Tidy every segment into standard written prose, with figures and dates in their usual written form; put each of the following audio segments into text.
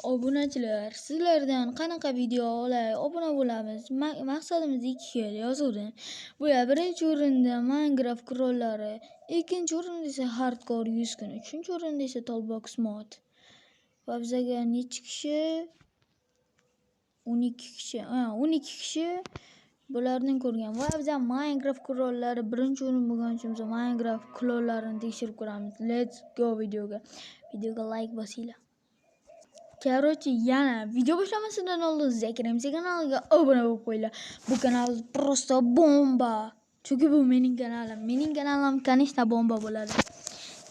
Obunachilar, sizlardan qanaqa video olay, obuna bo'lamiz. Maqsadimiz 2 xil yozuvdim. Bular birinchi o'rinda Minecraft qurolları, ikkinchi o'rinda esa Hardcore 100 kun, uchinchi o'rinda esa Toolbox mod. Va bizaga necha kishi? 12 kishi. Ha, 12 kishi bularni ko'rgan. Va biz ham Minecraft qurollari birinchi o'rin bo'lgani uchun biz Minecraft qurollarini tekshirib ko'ramiz. Let's go videoga. Videoga like bosinglar. Короче, yana video boshlamasidan oldin Zakir MC kanaliga obuna bo'lib qo'yinglar. Bu kanal просто bomba. Chunki bu mening kanalim. Mening kanalim, конечно, bomba bo'ladi.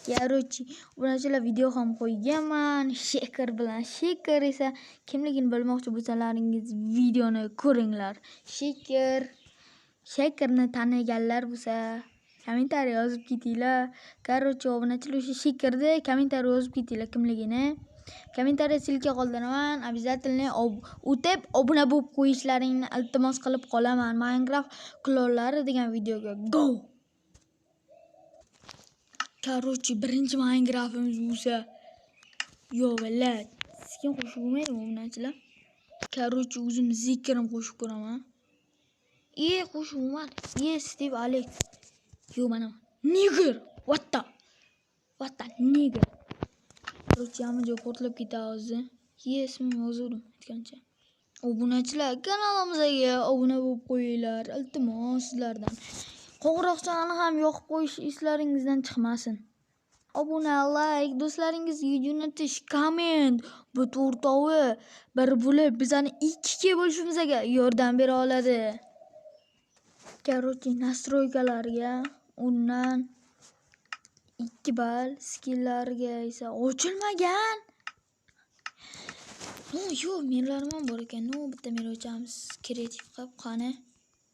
Короче, obunachilar, video ham qo'yganman Shaker bilan. Shaker esa kimligini bilmoqchi bo'lsalaringiz, videoni ko'ringlar. Shaker, Shakerni taniganlar bo'lsa, kommentariy yozib ketinglar. Короче, obunachilar, o'sha Shakerni kommentariy yozib ketinglar kimligini. Kommentariya ссылка qoldiraman. Обязательно o'tib obuna bo'lib qo'yishlaringni iltimos qilib qolaman. Minecraft klonlari degan videoga go. Короче, birinchi Minecraftimiz bo'lsa, yo, блядь, skin qo'shib bo'lmaydimi, obunachilar? Короче, o'zim zikrim qo'shib ko'raman. E, qo'shib bo'lmadi. E, Steve Alex. Yo, mana. Nigger. What the? What the nigger? Короче, hamma joy portlab ketadi hozir. Ye, ismim yozuvdim aytgancha. Obunachilar, kanalimizga obuna bo'lib qo'yinglar, iltimos sizlardan. Qo'ng'iroqchani ham yoqib qo'yish eslaringizdan chiqmasin. Obuna, like, do'stlaringizga jo'natish, komment, bu to'rtovi bir bo'lib bizani 2K bo'lishimizga yordam bera oladi. Короче, настройка larga undan 2 ball, skinlarga esa ochilmagan. No, yo'q, merlarim ham bor ekan. No, bitta mer ochamiz. Kreativ qilib, qani.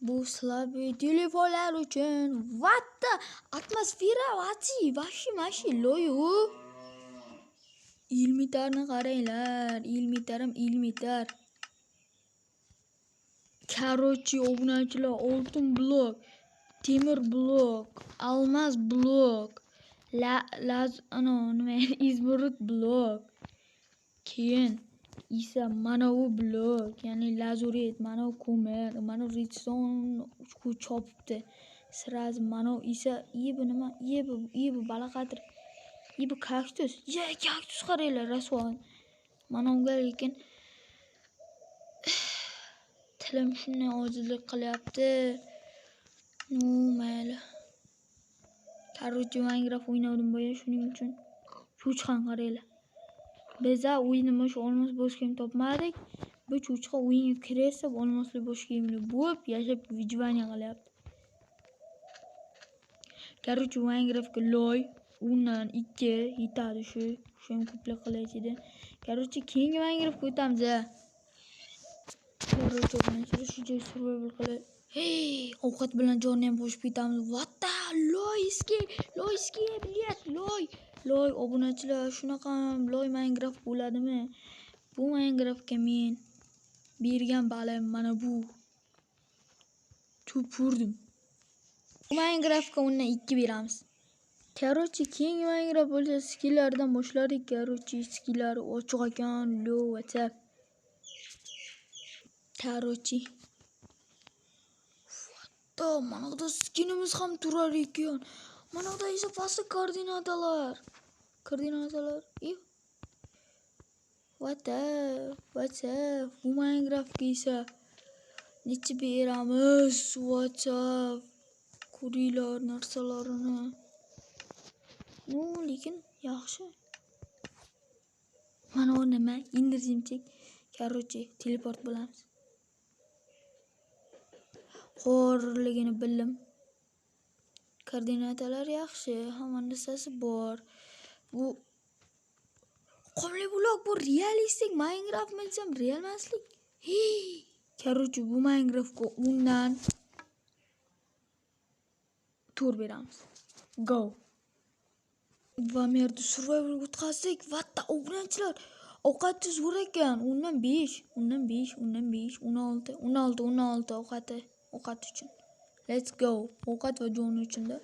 Bu слабый telefonlar uchun. What the atmosfera vati, vashi mashi loyu. Ilmitarni qaranglar. Ilmitarim ilmitar. Короче, obunachilar, oltin blok, temir blok, almaz blok, la laz ano nima edi, изумруд blok. Keyin esa mana bu blok, ya'ni lazurit, mana bu ko'mir, mana bu redstone chopibdi. Сразу mana bu esa, e, bu nima? E, bu, e, bu baliqatir. E, bu kaktus. Ye, kaktus qaranglar, rasvo. Mana unga lekin tilim shunday ojizlik qilyapti. Ну, mayli. Короче, Minecraft o'ynavdim boya, shuning uchun. Cho'chqani qaranglar. Biza o'yinda shu olmos bosh kiyim topmadik. Bu cho'chqa o'yinga kirsa, olmosli bosh kiyimli bo'lib yashab, выживание qilyapti. Короче, Minecraftga loy undan 2 yetadi shu. Shu ham ko'plik qilich edi. Короче, keyingi Minecraftga o'tamiz. Короче, shu joy survival qilib. Hey, ovqat bilan jonni ham qo'shib ketamiz. What the loyski, loyski, блядь, loy. Loy, obunachilar, shunaqa ham loy Minecraft bo'ladimi? Bu Minecraftga men bergan balim mana bu. Tupurdim. Bu Minecraftga undan 2 beramiz. Короче, keyingi Minecraft bo'lsa, skinlardan boshladik. Короче, skinlari ochiq ekan, lo, WhatsApp. Короче. What, mana bu skinimiz ham turar ekan. Mana bu esa pastda koordinatalar. Koordinatalar. What the? WhatsApp. Bu Minecraftga esa necha beramiz? WhatsApp. Ko'ringlar narsalarini. Ну, lekin yaxshi. Mana u nima? Ender. Короче, teleport bo'lamiz. Qorligini bildim. Koordinatalar yaxshi, hamma narsasi bor. Bu qumli blok, bu realistik Minecraftmi desam, real emaslik. Hey! Короче, bu Minecraftga undan 4 beramiz. Go. Va merda survival o'tkazdik. What the, obunachilar. Ovqati zo'r ekan. Undan 5, undan 5, undan 5, 16, 16, 16 ovqati, ovqat uchun. Let's go. Ovqat va jon uchun-da.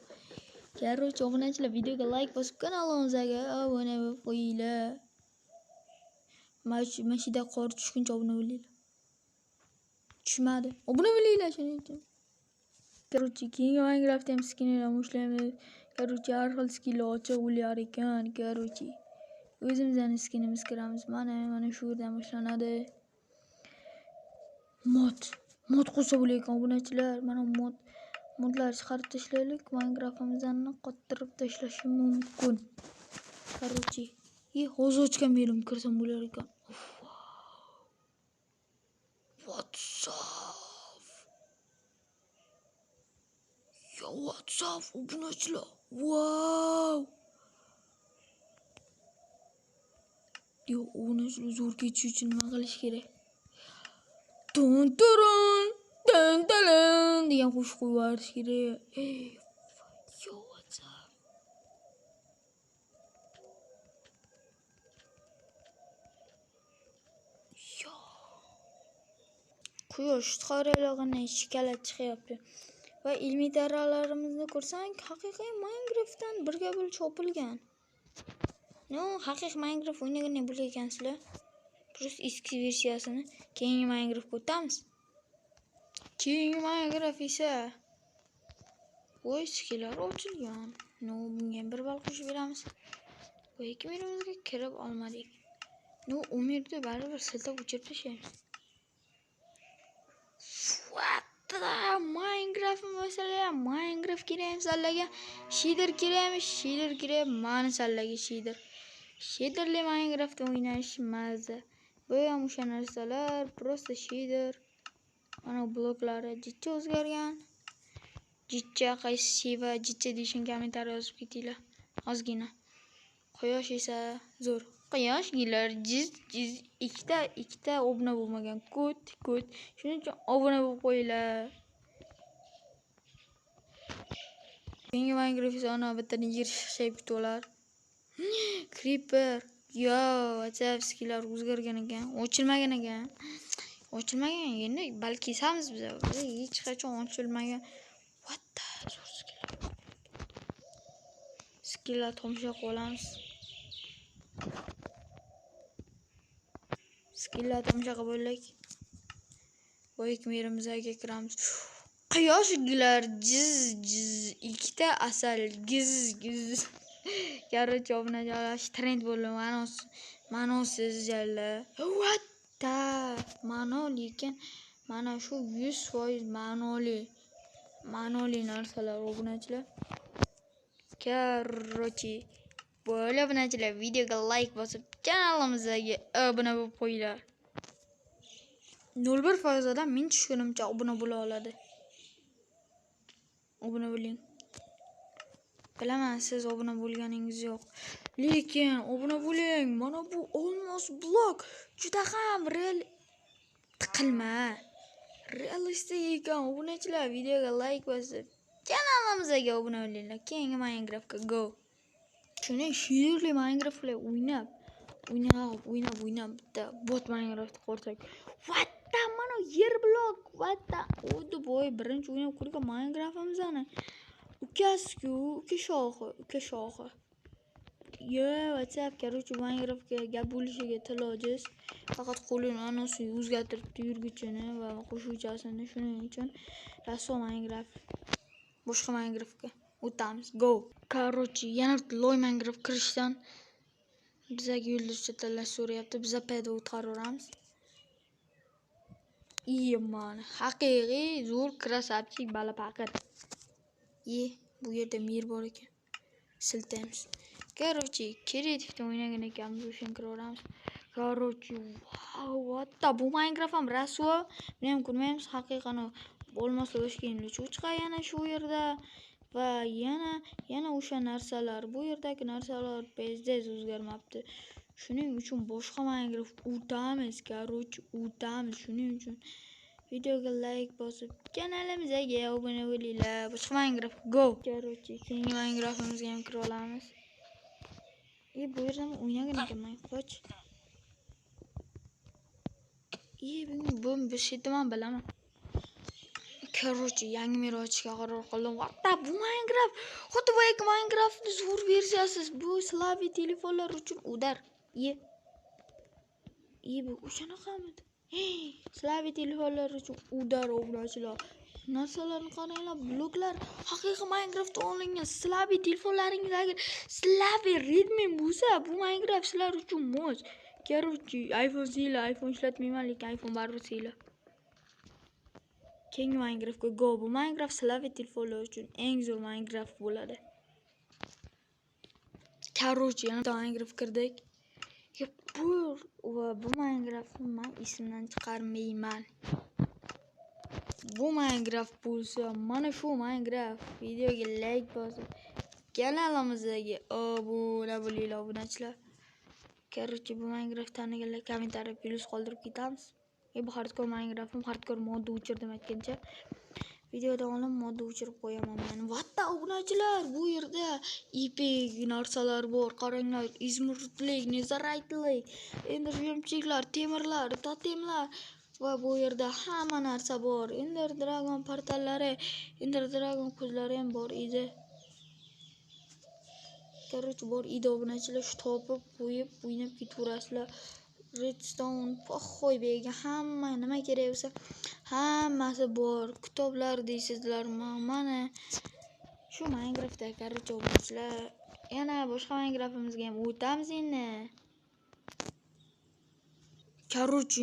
Короче, obunachilar, videoga like bosib, kanalimizga obuna bo'lib qo'yinglar. Mana shu yerda qor tushguncha obuna bo'linglar. Tushmadi. Obuna bo'linglar shuning uchun. Короче, keyingi Minecraftda ham skinlar ushlaymiz. Короче, har xil skinlar ochiq bo'lar ekan. Короче, o'zimizning skinimiz kiramiz. Mana shu yerdan boshlanadi. Mod. Mod qo'shsa bo'lar ekan obunachilar. Mana mod. Modlar chiqarib tashlaylik, Minecraftimizni qottirib tashlashi mumkin. Короче, hozir ochgan merim kirsam bo'lar ekan. What's up? Yo, what's up obunachilar? Wow! Yo, obunachilar zo'r ketish uchun nima qilish kerak? Tun turun, tun turun degan qo'shiq qo'yib yuborish kerak. Yo, what's up? Yo. Quyosh qoralog'ini shikalat chiqyapti. Va ilmiy daralarimizni ko'rsang, haqiqiy Minecraftdan birga bir chopilgan. No, haqiqiy Minecraft o'ynagan bo'lar ekansizlar. Plus eski versiyasini keyingi Minecraftga o'tamiz. Keyingi Minecraft esa voy, skinlar ochilgan. No, bunga bir bal qo'shib beramiz. Bu ikki mirimizga kirib olmadik. No, umirni baribir siltab o'chirib tashlaymiz. What the Minecraft masalan, Minecraft kerak sallaga, shader kerakmi? Shader kerak, mani sallaga shader. Shaderli Minecraft o'ynash mazza. Bu ham o'sha narsalar, просто shader. Mana bloklari jicha o'zgargan. Jicha qaysi sheva, jicha deyishini kommentariy yozib ketinglar. Ozgina. Quyosh esa zo'r. Quyosh gilar jiz jiz ikkita obuna bo'lmagan. Ko't ko't. Shuning uchun obuna bo'lib qo'yinglar. Keyingi Minecraft esa ana bitta yer shishayib ketolar. Creeper. Yo, WhatsApp skinlar o'zgargan ekan, ochilmagan ekan. Ochilmagan, endi balki kesamiz biz. Hech qachon ochilmagan. What the zo'r skinlar. Skinlar tomosha qilamiz. Skinlar tomosha qilib bo'ldik. Boyik mirimizga kiramiz. Quyosh gular jiz jiz ikkita asal giz giz. Короче, obunachilar trend bo'ldi. Ma'nosiz jalla. What the ma'no, lekin mana shu 100% ma'noli. Ma'noli narsalar obunachilar. Короче, bo'ldi obunachilar, videoga like bosib kanalimizga obuna bo'lib qo'yinglar. 0.1% odam men tushgunimcha obuna bo'la oladi. Obuna bo'ling. Bilaman siz obuna bo'lganingiz yo'q. Lekin obuna bo'ling. Mana bu olmos blok juda ham real tiqilma. Realistik ekan obunachilar, videoga like bosib kanalimizga obuna bo'linglar. Keyingi Minecraftga go. Shuni she'rli Minecraft bilan o'ynab, o'ynab bitta bot Minecraft qursak. What the mana yer blok, what the o'di boy birinchi o'ynab ko'rgan Minecraftimizni. Ukasi-ku, uka shoxi. Yo, WhatsApp, короче, Minecraftga gap bo'lishiga til ojiz. Faqat qo'lini anasini o'zgartiribdi yurguchini va qo'shuvchasini. Shuning uchun rasvo Minecraft boshqa Minecraftga o'tamiz. Go. Короче, yana loy Minecraft kirishdan bizga yulduzcha tanlash so'rayapti. Biz payda o'tqaraveramiz. Mana haqiqiy zo'r krasavchik bala paqir. Bu yerda mir bor ekan. Siltaymiz. Короче, kreativda o'ynagan ekanmiz, o'shani kiraveramiz. Короче, wow, what the bu Minecraft ham rasvo. Buni ham ko'rmaymiz, haqiqani bo'lmasa o'shga cho'chqa yana shu yerda va yana o'sha narsalar, bu yerdagi narsalar tez o'zgarmabdi. Shuning uchun boshqa Minecraft o'tamiz, короче, o'tamiz. Shuning uchun videoga like bosib kanalimizga obuna bo'linglar. Boshqa Minecraft go. Короче, keyingi Minecraftimizga ham kira olamiz. Bu yerda o'ynagan ekanman, qoch. Bu bir sheyni men bilaman. Короче, yangi mir ochishga qaror qildim. What the bu Minecraft xuddi boyagi Minecraftning zo'r versiyasi. Bu slaviy telefonlar uchun udar. Bu o'shanaqamidi? Slavi telefonlar uchun udar obunachilar. Narsalarni qaranglar, bloklar haqiqiy Minecraftdan olingan. Slavi telefonlaringiz agar Slavi Redmi bo'lsa, bu Minecraft sizlar uchun mos. Короче, iPhone siyla, iPhone ishlatmayman, lekin iPhone baribir siyla. Keyingi Minecraftga go. Bu Minecraft Slavi telefonlar uchun eng zo'r Minecraft bo'ladi. Короче, yana Minecraft kirdik. Bu Minecraftni men esimdan chiqarmayman. Bu Minecraft bo'lsa, mana shu Minecraft videoga like bosib, kanalimizga obuna bo'linglar obunachilar. Короче, bu Minecraft taniganlar kommentariy plus qoldirib ketamiz. Bu hardcore Minecraft'im, hardcore modni o'chirdim aytgancha. Videodan oldin modni o'chirib qo'yaman men. What the obunachilar, bu yerda epic narsalar bor. Qaranglar, izmurtlik, nezaraytlik, ender jemchiklar, temirlar, totemlar va bu yerda hamma narsa bor. Ender Dragon portallari, Ender Dragon ko'zlari ham bor edi. Короче, bor edi obunachilar, shu topib qo'yib o'ynab ketaverasizlar. Redstone, poxoy bergan hamma nima kerak bo'lsa hammasi bor. Kitoblar deysizlar, mana shu Minecraftda короче obunachilar. Yana boshqa Minecraftimizga ham o'tamiz endi. Короче,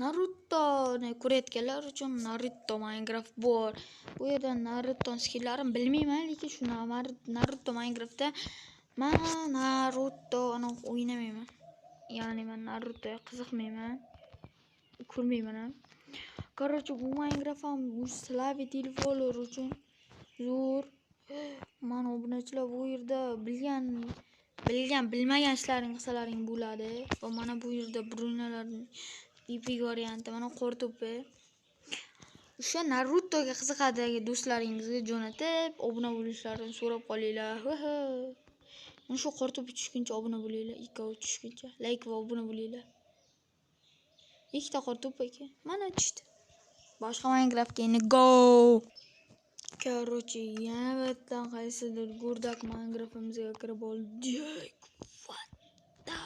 Narutoni ko'rayotganlar uchun Naruto Minecraft bor. Bu yerda Naruto skinlarini bilmayman, lekin shu Naruto Minecraftda men Narutoni o'ynamayman. Ya'ni men Narutoga qiziqmayman. Ko'rmayman ham. Короче, bu Minecraft ham bu Slavi telefonlar uchun zo'r. Mana obunachilar bu yerda bilgan bilmagan ishlaring qilsalaring bo'ladi. Va mana bu yerda brunalarning epic varianti, mana qor to'pi. O'sha Narutoga qiziqadigan do'stlaringizga jo'natib, obuna bo'lishlarini so'rab qolinglar. Mana shu qor to'pi tushguncha obuna bo'linglar, ikkovi tushguncha like va obuna bo'linglar. Ikkita qor to'pi ekan. Mana tushdi. Boshqa Minecraftga endi go. Короче, yana bitta qaysidir gurdak Minecraftimizga kirib oldik. What the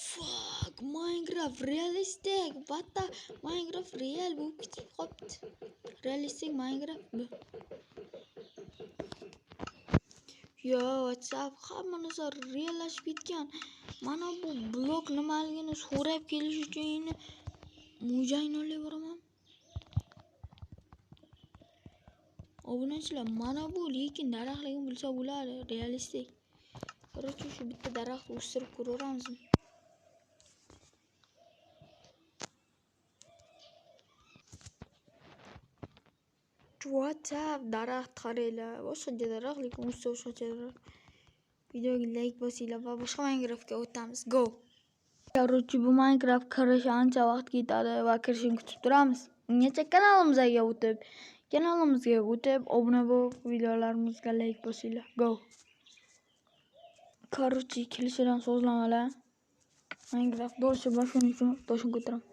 fuck? Minecraft realistik. What the Minecraft real bo'lib ketib qolibdi. Realistik Minecraft bu. Yo, WhatsApp hamma narsa reallashib ketgan. Mana bu blok nimaligini so'rab kelish uchun endi mo'jangni olib boraman. Obunachilar, mana bu lekin daraxtligini bilsa bo'ladi, realistik. Короче, shu bitta daraxt o'stirib ko'raveramizmi? WhatsApp daraxt qaranglar, boshqacha daraxt, lekin o'ssa boshqacha daraxt. Videoga like bosinglar va boshqa Minecraftga o'tamiz. Go. Короче, bu Minecraft kirish ancha vaqt ketadi va kirishini kutib turamiz. Ungacha kanalimizga o'tib, obuna bo'lib, videolarimizga like bosinglar. Go. Короче, kelishidan so'zlamalar. Minecraft do'shi boshini uchun toshini ko'taraman.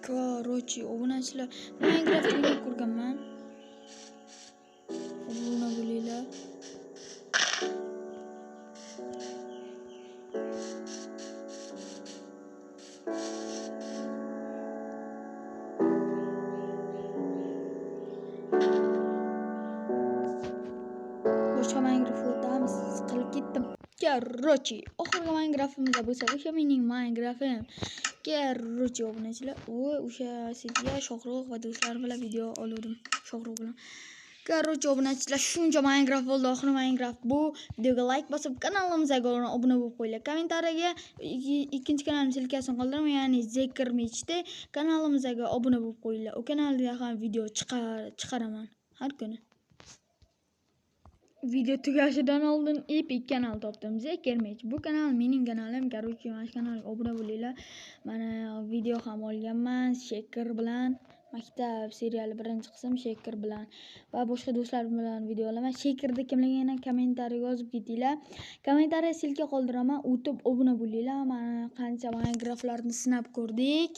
Короче, obunachilar, Minecraft o'ynab ko'rganman. Obuna bo'linglar. Boshqa Minecraft o'tamiz, siqilib ketdim. Короче, oxirgi Minecraftimiz bo'lsa, o'sha mening Minecraftim. Короче, obunachilar, o'sha setiga Shohrux va do'stlarim bilan video oldim. Shohrux bilan. Короче, obunachilar, shuncha Minecraft bo'ldi, oxirgi Minecraft bu. Videoga like bosib, kanalimizga obuna bo'lib qo'yinglar. Kommentariyaga ikkinchi kanalim silkasini qoldiraman, ya'ni Zekir Mechti kanalimizga obuna bo'lib qo'yinglar. O kanalda ham video chiqaraman har kuni. Video tugashidan oldin epic kanal topdim. Zekir Mech. Bu kanal mening kanalim. Короче, mana shu kanalga obuna bo'linglar. Mana video ham olganman Shekir bilan. Maktab seriali 1-qism Shekir bilan va boshqa do'stlarim bilan video olaman. Shekirda kimligini kommentariyaga yozib ketinglar. Kommentariya silka qoldiraman. O'tib obuna bo'linglar. Mana qancha Minecraftlarni sinab ko'rdik.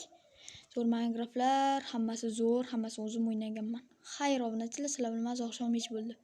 Zo'r Minecraftlar, hammasi zo'r, hammasi o'zim o'ynaganman. Xayr obunachilar, sizlar bilan oqshom hech bo'ldi.